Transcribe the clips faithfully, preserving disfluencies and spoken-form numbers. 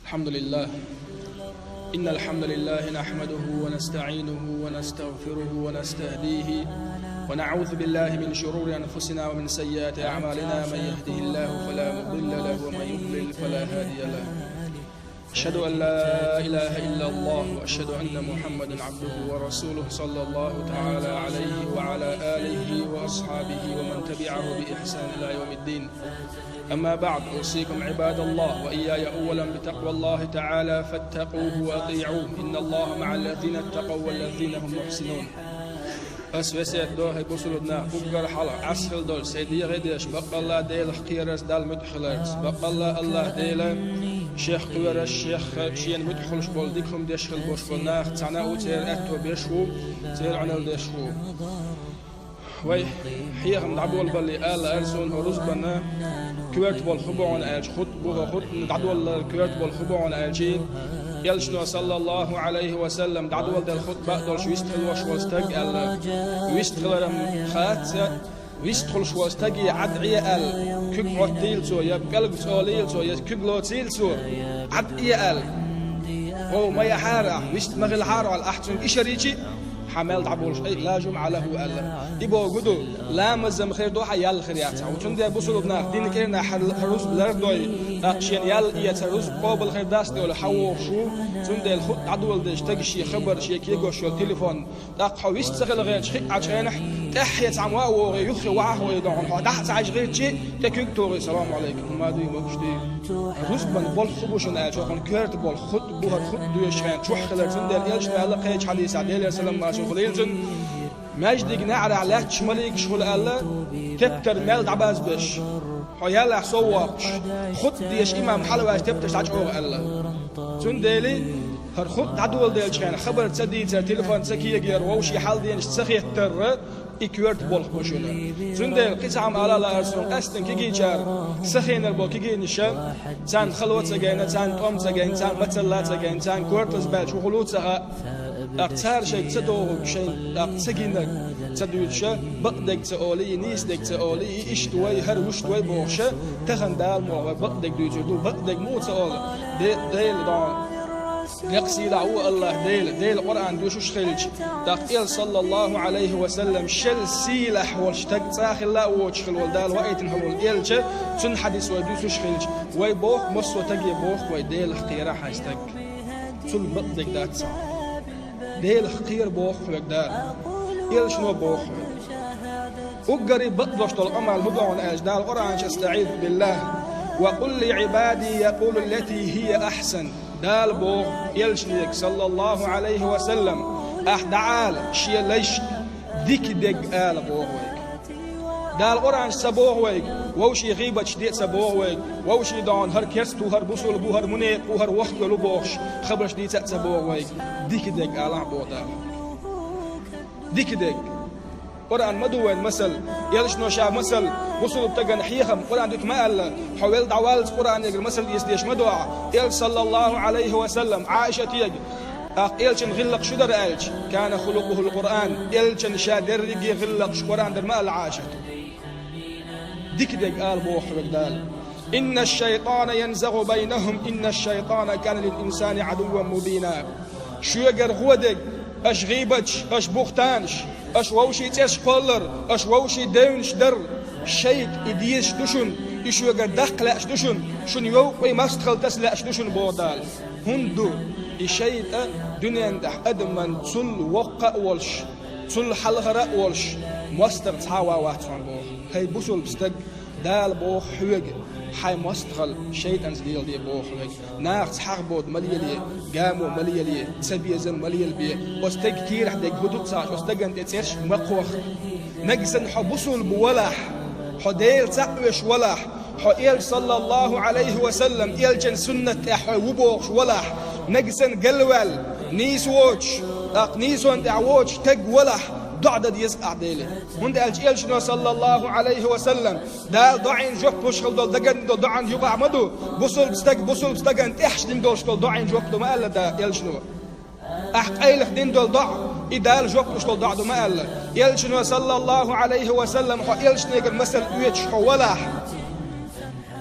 الحمد لله. إن الحمد لله نحمده ونستعينه ونستغفره ونستهديه، ونعوذ بالله من شرور أنفسنا ومن سيئات أعمالنا. من يهده الله فلا مضل له، ومن يضلل فلا هادي له. أشهد أن لا إله إلا الله، وأشهد أن محمدا عبده ورسوله، صلى الله تعالى عليه وعلى آله وأصحابه ومن تبعه بإحسان إلى يوم الدين. أما بعد، أوصيكم عباد الله وإياي أولا بتقوى الله تعالى، فاتقوه وأطيعوه، إن الله مع الذين اتقوا والذين هم محسنون. Ас весет до, хӀай бусулба нах, уггар хьалха Ӏа хила долча, сайн дегӀе деш, баккъалла Делах кхерарца, Далла муьтӀахь хиларца. Баккъалла АллахӀ Дела Шех кхоьруш, Шех Шена муьтӀахь хуьлуш болу, дика хӀума деш хила болуш болу нах цхьана а ву, церан аьтто беш ву, церан Ӏуналла деш ву. Вай хьехам дӀаболабале ала лаьара суна хӀокху рузбанан коьрта болх хӀун бу хьуна аьлча, хутба бу хӀокху хутбанан дӀадолалара коьрта болх хӀун бу хьуна аьлча, Элчано, саллаллаху Ӏалайхи ва саллам, дӀадоладелла хутба а долуш вистхилла волуш волу стаг аьлла. Вистхилар-м хац, вистхуьлуш волу стаге Ӏад Ӏе аьлла, куьг Ӏоттийла цо, я пӀелг цӀолийла цо, я куьг лоцийла цо, Ӏад Ӏе аьлла. Гов ма яхьара ахь, вист ма хилахьара хьо, ахь цуьнга ишар йичи, хьан мел дӀаболуш айа, ла жумӀа лаху аьлла. И бохург ду, ламаз-м хир ду хьан, ял хир яц хьан. Цундела бусулба нах динан кӀирнахь хьан рузба лардой, тӀаккха шена ял эца, рузба къобал хир дац тӀе олий хьан вогӀуш ву. Цундела хутба дӀадоладелча стага шен хабар, шен кегош йолу телефон, тӀаккха хьо вист ца хила гӀерташ хиъначу хенахь, тӀаьххье цхьаммо а вогӀий, юххе ваха а вогӀий догӀна, хьо дӀа а ца хьаьжжа гӀертачи, тӀе куьг а тухий, салам Ӏалайкум, хӀума дуй, могуш дуй. Рузбан болх хӀун бу шуна аьлча, хӀокхуьнан коьрта болх хутба бу хӀара хутба доьшучу хенахь чохь хилар, цундела Элчано аьлла кхечу хьадисехь, Делера салам-маршалла хуьлийла цунна, маьждиг неӀарехь лаьтташ маликаш хуьлу аьлла, тептар мел дӀабазбеш, хьо яллахь сов воккхуш, хутба дезаш имам хьалаваьлча тептарш дӀачӀогӀа аьлла. Цундела хӀара хутба дӀадоладелчу хенахь хабар ца дийцар, телефон ца кегаяр, вовшийн хьал-денаш ца хеттар, и коьрта болх бу шуна. Цундела кхин цхьа хӀума ала лаьара суна, къаьсттина кегийчара, сахийнар болу кегийнаш, царна хало а ца гайна, царна тӀом а ца гайна, царна мацалла а ца гайна, царна кортаза баьлча хӀун хуьлу а ца хаьа. ТӀаккха цара шайга ца догӀург, шайна тӀаккха ца гинарг ца дуьйцуша, бакъдерг ца олий, и нийсадерг ца олий, и иштта вай, хӀара вуьшта вай бохуша, тахана Дала мукъ лахь вай бакъдерг дуьйцур ду, бакъдерг муха ца олу, Де-, Дела догӀу. Декъа сийлахь ву АллахӀ Дела, Делан Къуръан доьшуш хилча, тӀаккха Элча, саллаллаху Ӏалайхи ва саллам, шел сийлахь волу стаг цкъа а хилла а воцуш хила волу Дала ваийтина хила волу Элча, цуьнан хьадис вай дуьйцуш хилча, вай боху, массо а стаге боху вай, Делах кхера хьайн стаг. Цунна бакъдерг дац цхьа. Делах кхера боху хьоьга Дала. Элчано боху хьоьга. Уггаре бакъдош долу къамел хӀун ду хьуна аьлча, Дала Къуръан чу, астаӀизу биллахӀ: «Ва къул ли Ӏибади якъулу ллати хӀия ахьсан». Дала боху Элчанега, саллаллаху Ӏалайхи ва саллам, ахь дӀаала шен лайшка дика дерг ала боху вайга. Дала Къуръан чу ца боху вайга, вовшийн гӀийбаташ де а ца боху вайга, вовшийн догӀна хӀара керста ву, хӀара бусулба ву, хӀара мунепакъ ву, хӀара вохка йолу бохуш, хабарш дийца а ца боху вайга, дика дерг алахь боху Дала. Дика дерг. Къуръан ма ду вайн масал, Элчано ша масал, бусулба стагана хьехам, Къуръан дуьту ма аьлла, хьо велла дӀаваллалц Къуръанегара масал эца дезаш ма ду ахь. Элча, саллаллаху Ӏалайхи ва саллам, Ӏаишатега, тӀаккха Элчан гӀиллакх шу дара аьлча, кана хулукъухул Къуръан, Элчан ша дерриге гӀиллакхаш Къуръан дара ма аьлла Ӏаишата. Дика дерг ала боху хьоьга Дала. «Инна шайтана янзагӀу байнахум, инна шайтана кана лил инсани Ӏадувван мубина». Шоьгара гӀо дерг, аша гӀийбаташ, аша бухтанаш, аша вовшийн цӀераш кхоллар, аша вовшийн девнаш дар, шайтӀа и дезаш ду шуна, и шоьгара даккха лаьаш ду шуна, шуна йовкъа вай мостагӀалла таса лаьаш ду шуна, боху Дала. ХӀунда ду, и шайтӀа дуьнен тӀехь адаман цул воккха а волуш, цул хьалхара а волуш, мостагӀа цхьа а ван вац хьуна боху. ХӀай бусулба стаг, Дала боху хьоьга, хьайн мостагӀалла шайтӀанца леладе боху хьоьга. Нахаца хьагӀ-бода ма лелае, гамо ма лелае, цабезам ма лелабе. Оцу стеган кийрахь дерг хӀун ду ца хаьа, оцу стагана тӀе цӀераш ма кхохка. Нагахь санна хьо бусулба валахь, хьо Дела цхьаъ веш валахь, хьо Элча, саллаллаху Ӏалайхи ва саллам, Элчан суннат тӀехь хьо ву бохуш валахь, нагахь санна галваьлла, нийса воцуш, тӀаккха нийсонна тӀехь воцуш стаг валахь, доӀа дан деза ахь Деле. ХӀунда аьлча Элчано, саллаллаху Ӏалайхи ва саллам, Дала доӀина жоп луш хила долу дагардина долу доӀанна юкъахь ма ду, бусулба стаг бусулба стагана тӀехьашдина долуш долу доӀина жоп ду ма аьлла Дала Элчано. Ахь къайлаха дина долу доӀа, и Дала жоп луш долу доӀа ду ма аьлла. Элчано, саллаллаху Ӏалайхи ва саллам, хьо Элчанегара масал оьцуш хьо валахь,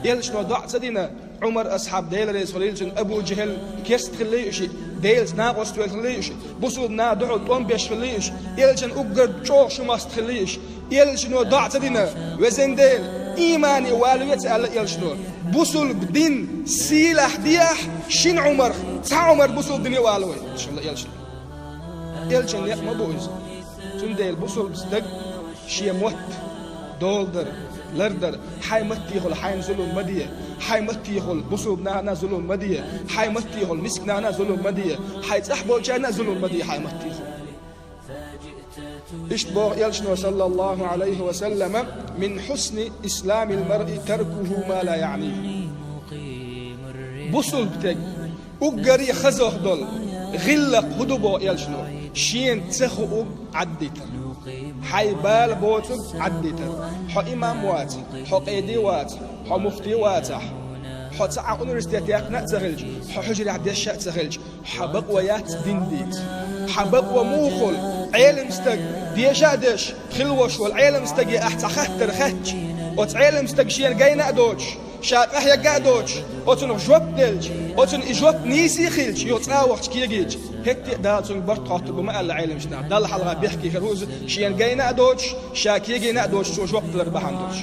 Элчано доӀа ца дина, Ӏумар асхьаб, Дела реза хуьлийла цунна, Абу Жахьл керста хилла уьш, Делаца накъост ваьлла хилла уьш, бусулба наха дуьхьал тӀом беш хилла уьш, элчан уггар чӀогӀа шумаст хилла уьш. Элчано доӀа ца дина: «Везан Дела, имане валаве», — ца аьлла элчано. «Бусулба дин сийлахь дехьа шина Ӏумарх, цхьа Ӏумар бусулба дине валавой», — аьлла элчано. Элчан некъ ма бу иза. Цундела бусулба стаг шен мотт доладар, лардар, хьайн маттехула хьайна зулам ма де, хьайн маттехула бусулба нахана зулам ма де, хьайн маттехула мискача нахана зулам ма де, хьайн цӀахь болчарна зулам ма де, хьайн маттехула. Иштта боху элчано, саллаллаху алейхи ва саллама: «Мин хусни исламил маръи таркуху ма ла яънихи». Бусулба стеган уггаре хазох долу гӀиллакх хӀун ду боху элчано? Шена ца хуург Ӏаддитар. Хьайн бала боцург Ӏаддитар. Хьо имам вац, хьо къеди вац, хьо муфти вацахь, хьо цхьа а университет яьккхина а ца хилча, хьо хьуьжарехь дешша а ца хилча, хьан бакъо яц дин дийца. Хьан бакъо муха хуьлу? Ӏелам стаг, деша а деш, хилла волуш волу Ӏелам стаге ахь цхьа хаттар хаьттча, оцу Ӏелам стага шена гайна а доцуш, ша къахьегна а доцуш, оцунах жоп делча, оцунна и жоп нийса а хилча, юха цӀа а вахча кегийча, хӀетте а Дала цуьнга барт хоттур бу ма аьлла Ӏеламчу наха. Далла хьалха бехке хир ву иза, шена гайна а доцуш, ша кегийна а доцуш, цо жоп далар бахьана долуш.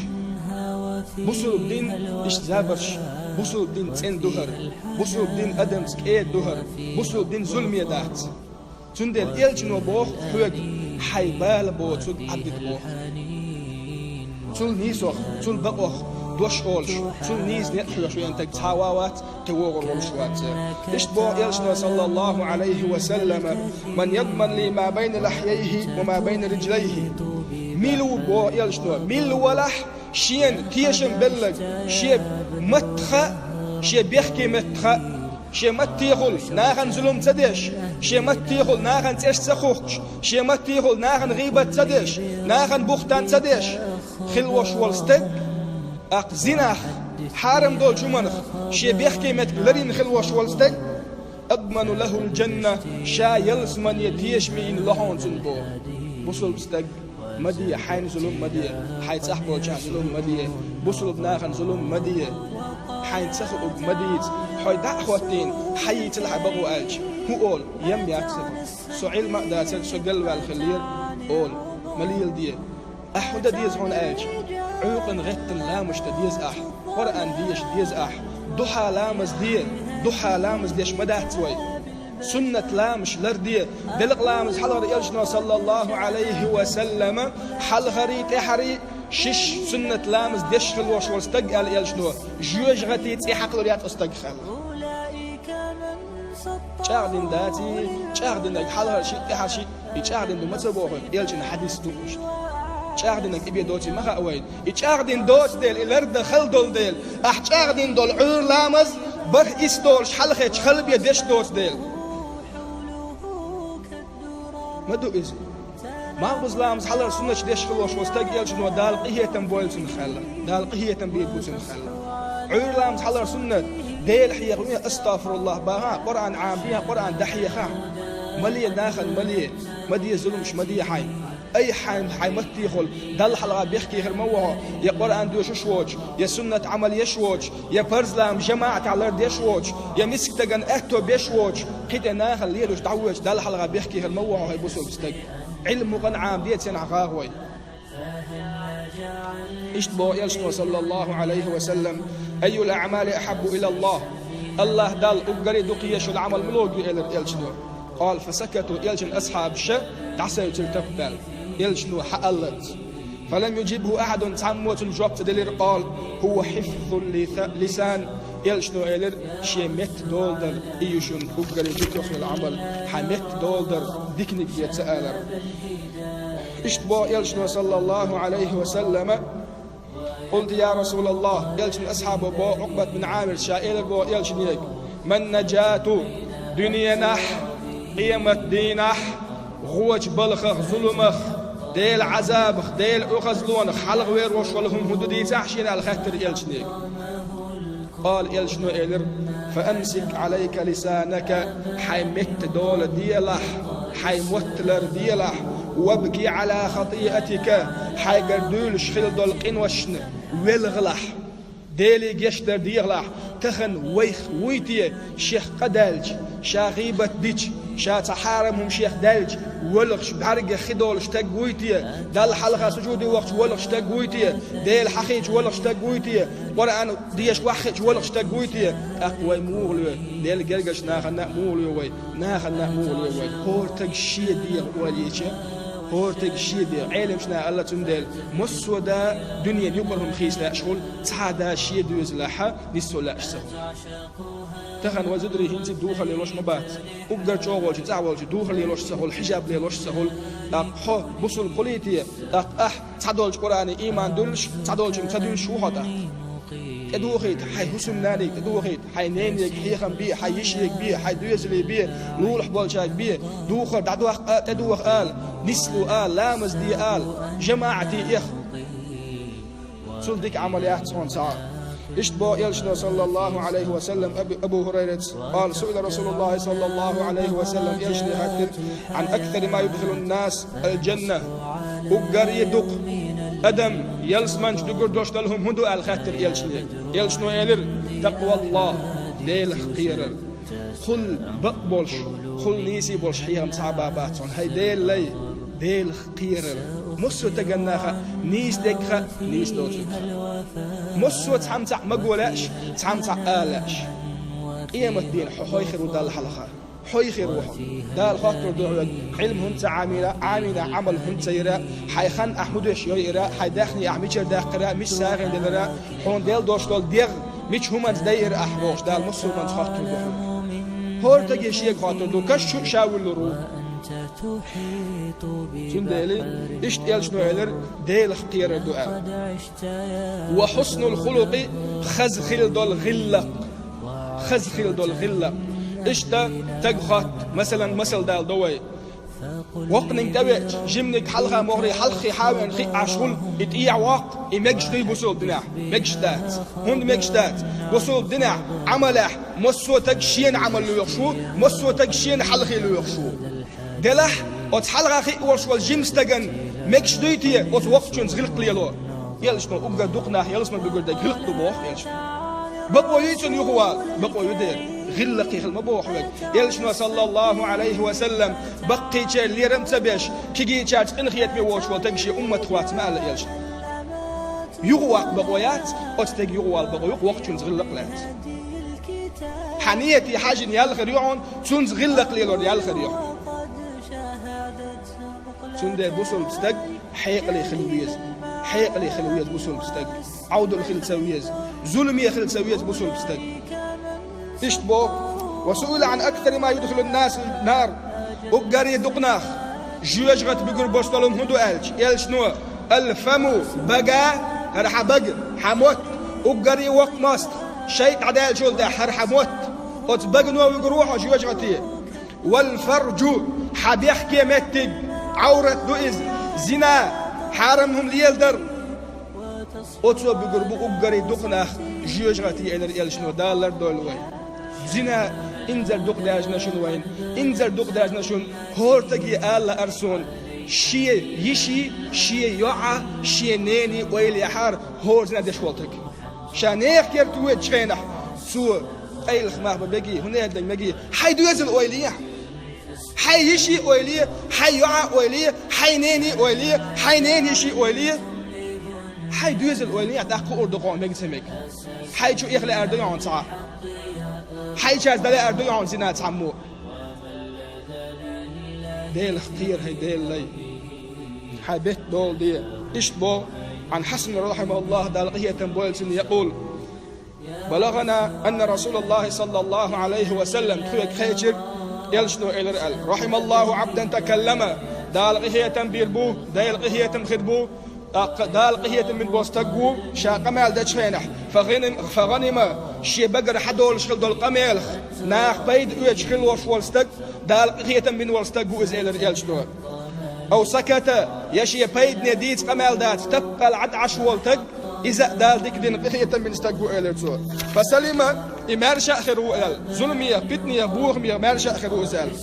Бусулба дин иштта забарш, бусулба дин цӀена ду хӀара, бусулба дин адамца кӀеда ду хӀара, бусулба дин зуламе дац. Цундела элчано боху хьоьга: «Хьайн бала боцург Ӏаддита», — боху. Цул нийсох, цул бакъох дош олуш, цул нийса некъ хьоьхуш веана стаг цхьа а вац, кхин вогӀур волуш вац. Иштта боху элчано, саллаллаху алейхи ва саллама: «Ман ядман ли ма байна лахьяйхи ва ма байна риджлайхи». Мила ву, боху элчано, мила валахь шена тешам белларг, шен маттаха, шен бехке меттаха, шен маттехула нахана зулам ца деш, шен маттехула нахана цӀераш ца хухкуш, шен маттехула нахана гӀийбат ца деш, нахана бухтан ца деш хилла волуш волу стаг, тӀаккха зинах, хьарам долчу хӀуманах шен бехке меттиг ларйина хилла волуш волу стаг, «адману лахул джанна», ша ялсамане тешаме йина ло хьуна цунна боху. Бусулба стаг, ма де, хьайна зулам ма де, хьайн цӀахь болчарна зулам ма де, бусулба нахана зулам ма де, хьайна ца хуург ма дийца, хьо дӀа а хӀоттийна, хьан йийцал хьан бакъо аьлча, хӀун олу, ям яц сан. Со Ӏилма а дацара, со галваьлла хиллера, олу, ма леладе. Ахь хӀун дан деза хьуна аьлча, Ӏуьйкъана гӀеттина ламазаш дан деза ахь, Къуръан деша деза ахь, духьа ламаз де, духьа ламаз деш ма дац вай. Суннат ламазаш ларде, белкъа ламаз хьалхара элчано, саллаллаху алейхи ва саллама, хьалхарий, тӀаьхьарий шиш суннат ламаз деш хилла волуш волу стаг, аьлла элчано, жоьжахатий цӀе хьакхалур яц оцу стагах аьлла. ЧӀагӀдина даций, чӀагӀдинарг хьалхара шиъ, тӀаьхьара шиъ, и чӀагӀдина ду ма ца боху, элчан хьадис ду иштта. ЧӀагӀдинарг и бен доций ма хаьа вайна. И чӀагӀдина доцу дела, и лардан хала долу дела, ахь чӀагӀдина долу Ӏуьйра ламаз бархӀ исс долуш хьалхечу хала бен деш доцу дела. Ма ду иза. Малхбуза ламаз хьалхара суннаташ деш хилла волуш волу стаг, элчано, Дала къинхетам бойла цунах аьлла. Дала къинхетам бийр бу цунах аьлла. Ӏуьйра ламаз хьалхара суннат, Дела хьехаве, астагфируллах бахахь, Къуръан Ӏамабе, Къуръан дӀахьехахь. Ма ле нахана, ма ле, ма де зуламаш, ма де хьайна. Ай хьайн, хьайн маттехула Далла хьалха бехке хир ма ву хьо, я Къуръан доьшуш воцуш, я суннат Ӏамал еш воцуш, я парз ламаз жамаӀатехь лардеш воцуш, я мискачу стагана аьтто беш воцуш, кхин тӀе нахана лелош дӀавоьдуш, Далла хьалха бехке хир ма ву хьо, хӀай бусулба стаг. Ӏилма мукъана Ӏамаде цунах гӀагӀ вай. Иштта боху элчано, саллаллаху алейхи ва саллам: «Айюл аъмали ахьаббу илаллах?» Аллах Далла уггаре дукха езаш йолу Ӏамал муьлха ю, элира элчано. Къала фасакату, элчан асхьабаша дӀасевцира таппаьлла, элчано хьааллалц. Фалам юджибху ахьадун, цхьаммо цунна жоп ца делира. Къала: «Хува хьифзул лиса-, лисан». Элчано элира: «Шен метта доладар, и ю шуна уггаре дика йолу Ӏамал, хьан метта доладар, диканиг де», — ца алар. Иштта боху элчано, саллаллаху алейхи ва саллама: «Къулту, я Расулаллах», элчан асхьабо боху Ӏукъбат бин Ӏамирца, ша элира боху элчане: «Ман наджату, дуьненахь, къематдийнахь, гӀочу балхах, зуламах, Делан Ӏазабах, Делан оьгӀазлонах хьалхавер волуш волу хӀума хӀун ду дийцахь шена?» аьлла хаьттира элчане. Къала, элчано элира: «Фа амсик Ӏалайка лисанака, хьайн метта дола делахь, хьайн мотт ларделахь, вабки Ӏала хатиатика, хьайгара дуьйлуш хилла долу къиношна велхалахь, Деле гечдар дехалахь, Тахан вайх вуй те, шех къа даьлча, ша гӀийбат дича, ша цхьа хьарам хӀума шех даьлча, воьлхуш бӀаьргех хи долуш стаг вуй те, Далла хьалха сужуде вахча воьлхуш стаг вуй те, Дела хьахийча воьлхуш стаг вуй те, Къуръан деша ваххийча воьлхуш стаг вуй те, тӀаккха вай муха лоь, Делан гергарчу нахана а муха лоь вай, нахана а муха лоь вай. ХӀора стаг шен дегӀан ойла йича, хӀора стаг шен дегӀан. Ӏеламчу наха аьлла цундела, массо а да дуьненан юкъара хӀума хийца лаьаш хуьлу, цхьа а да шен доьзалехь нисса лаьаш ца хуьлу. Тахана вай зударий хӀинца а духар лелош ма бац. Уггар чӀогӀа волчу, цӀахь волчу духар лелош ца хуьлу, хьижаб лелош ца хуьлу. ТӀаккха хьо бусулба хуьлий те, тӀаккха ахь цхьадолчу Къуръане ийман дуьллуш, цхьадолчуьнга ца дуьллуш ву хьо тӀаккха. ТӀедухийта, хьайн хӀусамнанига тӀедухийта, хьайн нене хьехам бе, хьайн йишега бе, хьайн доьзале бе, лулахь болчаьрга бе, духар дӀадоккха а, тӀедуха ала, нисло ала, ламаз де ала, жамаӀате эха. Цул дика Ӏамал яц хьуна цхьа а. Иштта боху элчано, саллаллаху Ӏалайхи ва саллам, Абу, Абу ХӀурайрас: «Къала суила Расулуллахи саллаллаху Ӏалайхи ва саллам», элчане хаьттира: «Ӏан аксари ма юдхилун нас аль-джанна». Уггаре дукха адам ялсамани чу дуьгур долуш долу хӀума хӀун ду аьлла хаьттира элчане. Элчано элира: «Такъваллах», Делах кхерар. Кхул бакъ болуш, кхул нийса болуш хьехам цхьа а бан бац хьуна. ХӀай Дела лай, Делах кхерар. Массо а стагана хаьа, нийса дерг хаьа, нийса доцург хаьа. Массо а цхьамма цхьаъ маго лаьаш, цхьамма цхьаъ ала лаьаш. Къематдийнахь хьо хьой хир ву Далла хьалха. Хьой хир ву хьо. Дала хоттур ду хьоьга, Ӏилма хӀунда ца Ӏамийра, Ӏамийна Ӏамал хӀунда ца йира, хьайн хан ахь хӀун деш йойира, хьайн даьхни ахь мичара даьккхира, мича сагӀина делира, хьуна делла долуш долу дегӀ мича хӀуманца дайира ахь бохуш, Дала массо а хӀуманца хоттур ду хьоьга. ХӀора стаге шега хоттур ду, каш чу а ша вуьллур ву. Цундела иштта элчано элира, Делах кхерар ду аьлла. «Ва хьуснул хулукъи», хаза хила долу гӀиллакх. Хаза хила долу гӀиллакх. Иштта стаг хотту, масалан, масал дала до вай. Воккханиг тӀевеача, жиманиг хьалха мохуре хьалххе хьавеана хиъ Ӏаш хуьлу, и тӀехьа воккху, и мегаш дуй бусулба динехь? Мегаш дац. ХӀунда мегаш дац? Бусулба динехь, Ӏамалехь, массо а стаг шена Ӏамал лоьхуш ву, массо а стаг шена хьалхе лоьхуш ву. Делахь, оцу хьалха хиъ волуш волу жима стагана мегаш дуй те оцу воккхачуьнца гӀиллакх лело? Элчано уггар дукха нах ялсамани буьгур дерг гӀиллакх ду боху элчано. Бакъо юй цунна юхавала? Бакъо ю дера. ГӀиллакхе хила ма боху хьоьга. Элчано, саллаллаху Ӏалайхи ва саллам, баккхийчеран лерам а ца беш, кегийчаьрца къинхетаме воцуш волу стаг шен умматах вац ма аьлла элчано. Юхаваккха бакъо яц, оцу стеган юхавала бакъо ю, воккхачуьнца гӀиллакх лаьцна. Хьан нийяте хьаьжжина ял хир ю хьуна, цуьнца гӀиллакх лелор ял хир ю хьуна. Цундела бусулба стаг хьекъале хила веза. Хьекъале хила веза бусулба стаг. Ӏовдал хила ца веза. Зуламе хила ца веза бусулба стаг. Иштта боху: «Ва суила Ӏан аксари ма юдхилун нас ан-нар». Уггаре дукха нах жоьжахате буьгур болуш долу хӀума хӀун ду аьлча, элчано: «Ал-фаму», бага, хӀара хьан бага, хьан мотт, уггаре воккха мостагӀа, шайтӀа дӀадаьллачул тӀаьхьа хӀара хьан мотт. Оцу багано вуьгур ву хьо жоьжахате. «Вал фарджу», хьан бехке меттиг, Ӏаврат ду иза, зина, хьарам хӀума леладар. Оцо буьгур бу уггаре дукха нах жоьжахате, элира элчано, Дала лардойла вай. Зина инзар дукха даьржина шуна вайна, инзар дукха даьржина шуна, хӀора стаге ала лаьара суна, шен йиши, шен йоӀа, шен нени ойла яхьара хӀора зина деш волу стаг. Ша нехан керта воьдучу хенахь, цо къайлаха мах бан мегий, хӀун эр дан мегий, хьайн доьзал ойла е ахь. Хьайн йиши ойла е, хьайн йоӀа ойла е, хьайн нени ойла е, хьайн ненан йиши ойла е. Хьайн доьзал ойла е ахь, тӀаккха хуур ду хьуна мега ца мега. Хьайн чу эха лаьара дуй хьуна цхьа а. Хьайчаьрца дан лаьара дуй хьуна зина цхьаммо. Делах кхера, хӀай Делан лай. Хьайн бетта дола де. Иштта боху Ӏан Хьасан, рахьимахуллахӀ, Дала къинхетам бойла цунна, якъул: «БалагӀана анна Расулаллахи саллаллаху Ӏалайхи ва саллам», тхоьга кхечира, элчано элира аьлла: «РахьималлахӀу Ӏабдан такаллама», Дала къинхетам бийр бу, Дела къинхетам хир бу, тӀаккха Дала къинхетам бина болу стаг ву, ша къамел дечу хенахь, фагӀаним-, фагӀанима, шен багара хьадолуш хила долу къамелах наха пайда оьцуш хила волуш волу стаг, Дала къинхетам бина волу стаг ву иза, элира элчано. «Ав саката», я шен пайдане дийца къамел дац, тапкъал Ӏад Ӏаш волу стаг, иза а Дала дика дина, къинхетам бина стаг ву, элира цо. «Фасалима», и маьрша а хир ву аьлла, зуламех, питанех, бохамех маьрша а хир ву иза аьлла.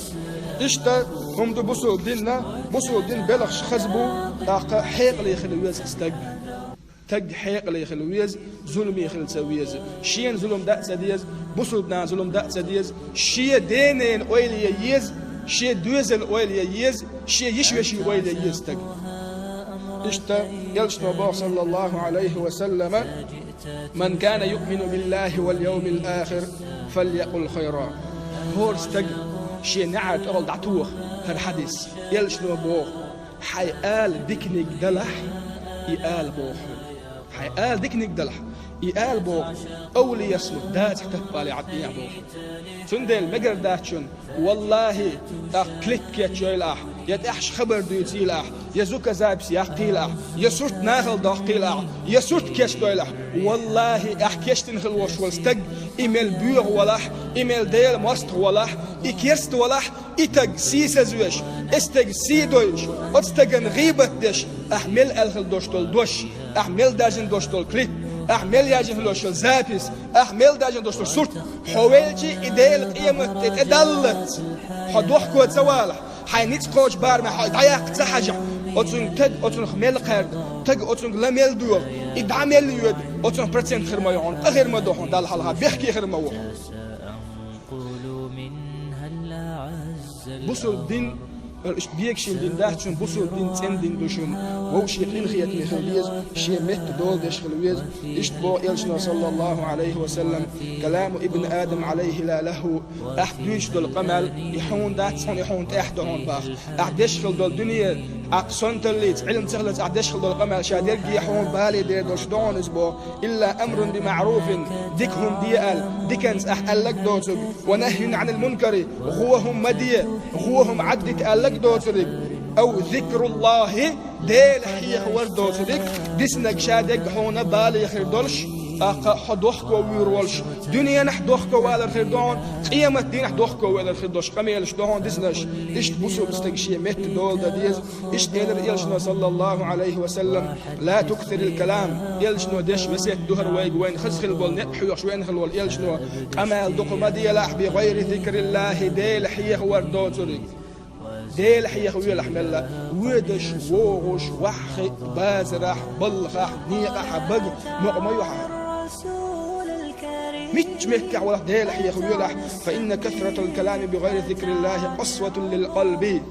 Иштта хӀума ду бусулба динна, бусулба дин белхаш хаза бу, тӀаккха хьекъале хила веза стаг. Стаг хьекъале хила веза, зуламе хила ца веза. Шена зулам даа ца деза, бусалба наха зулам даа ца деза, шен денена ойла е еза, шен доьзалан ойла е еза, шен йиша-вешин ойла е еза стага. Иштта элчано боху, саллаллаху Ӏалайхи ва саллама: «من كان يؤمن بالله واليوم الآخر فليقل خيرا». ХӀора стага шен неӀаран тӀехула дӀатоха хӀара хьадис. Элчано боху: «Хьайн ала диканиг далахь, и ала боху». Хьайн ала диканиг далахь, и ала боху, овлияс ма дацахь таппале Ӏад дехьа боху. Цундела мегар дац шуна, валлахӀи, тӀаккха клип кечйойла ахь, я тӀехьашха хабар дуьйцийла ахь, я звукозапись яккхийла ахь, я сурт нахала доккхийла ахь, я сурт кечдойла ахь. ВаллахӀи, ахь кечдина хила волуш волу стаг, и мел боьха валахь, и мел Делан мостагӀа валахь, и керста валахь, и стаг сийсазвеш, и стаг сий дойуш, оцу стагана гӀийбат деш, ахь мел аьлла хила долуш долу дош, ахь мел даржийна долуш долу клип, ахь мел яржийна хила долуш долу запись, ахь мел даржийна долуш долу сурт, хьо велча и Делан къематде тӀедаллалц, хьо дохко ца валахь, хьайн ницкъ кхочу барамехь хьо дӀаяккха ца хьажахь, оцунга стаг оцунах мел кхаьрда, стаг оцунга ла мел доьгӀу, и дӀа мел йоьду, оцунах процент хир ма ю хьуна, къа хир ма ду хьуна Далла хьалха, бехке хир ма ву хьуна. Бусалба дин, иштта бегашина дин дац шуна, бусалба дин цӀена дин ду шуна. Вовшийн къинхетаме хила деза, шен метта дола деш хила веза. Иштта боху элчано, саллаллаху Ӏалайхи ва саллам: «كلام ابن آدم عليه لا لهو». Ахь дуьйцуш долу къамел, и хьуна дац хьуна, и хьуна тӀехь ду хьуна боху. Ахь деш хила долу дуьне, ахь сонталлица, Ӏилма ца хиларца ахь деш хила долу къамел, ша дерриге хьуна бале дер долуш ду хьуна иза боху. «إلا أمر بمعروف», дика хӀума де аьлла, диканца ахь аьлларг доцург, «ونهي عن المنكر», гӀо хӀума ма де, гӀо хӀума Ӏаддита аьлларг доцург, «أو ذكر الله», Дела хьехавар доцург, диснарг ша дерг хьуна бале хир долуш, тӀаккха хьо дохко вуьйр волуш, дуьненахь дохко валар хир ду хьуна, къематдийнахь дохко велар хир долуш къамелаш ду хьуна диснарш, иштта бусалба стаг шен метта дола дан деза. Иштта элира элчано, саллаллаху Ӏалайхи ва саллам: «لا تكثر الكلام». Элчано деш весет ду хӀара вайга, вайна хаза хила болу некъ хьоьхуш веана хила волу элчано: «Къамел дукха ма делахь, بغير ذكر الله», Дела хьехавар доцург. Дела хьехавелахь мелла, воьдуш, вогӀуш, ваьххье, базарахь, балхахь, некъахь, бага, мукъа ма ю хьан. Мичча меттехь валахь Дела хьехавелахь, «فإن كثرة الكلام بغير ذكر الله قسوة للقلب».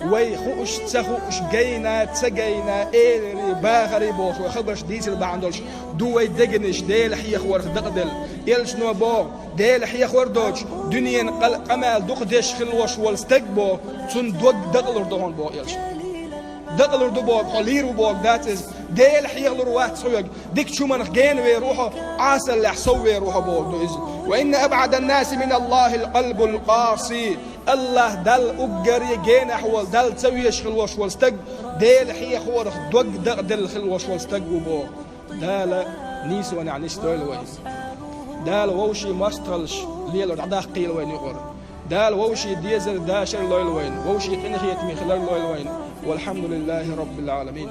Вай хууш, ца хууш, гайна, ца гайна, элари, бахари бохуш, вай хабарш дийцар бахьана долуш ду вай дегнаш Дела хьехаварх дакъаделла. Элчано боху, Дела хьехавар доцуш, дуьненан къа-, къамел дукха деш хилалуш волу стаг боху, цунна дог дакъалур ду хьуна боху элчано. Дакъалур ду боху, хьо лийр ву боху дац иза. Дела хьехалур вац хьоьга, дикачу хӀуманах гена вер ву хьо, Ӏасаллехь сов вер ву хьо боху ду иза. «وإن أبعد الناس من الله القلب القاسي». АллахӀ Далла уггаре генахь волу, Далла ца везаш хилалуш волу стаг, Дела хьехаварх дог дакъаделла хилалуш волу стаг ву боху. Дала нийсонехь нисдойла вай. Дала вовшийн мостагӀаллаш лелор дӀадаккхийла вайна юкъара. Дала вовшийн дезар дашар лойла вайна, вовшийн къинхетаме хилар лойла вайна. والحمد لله رب العالمين.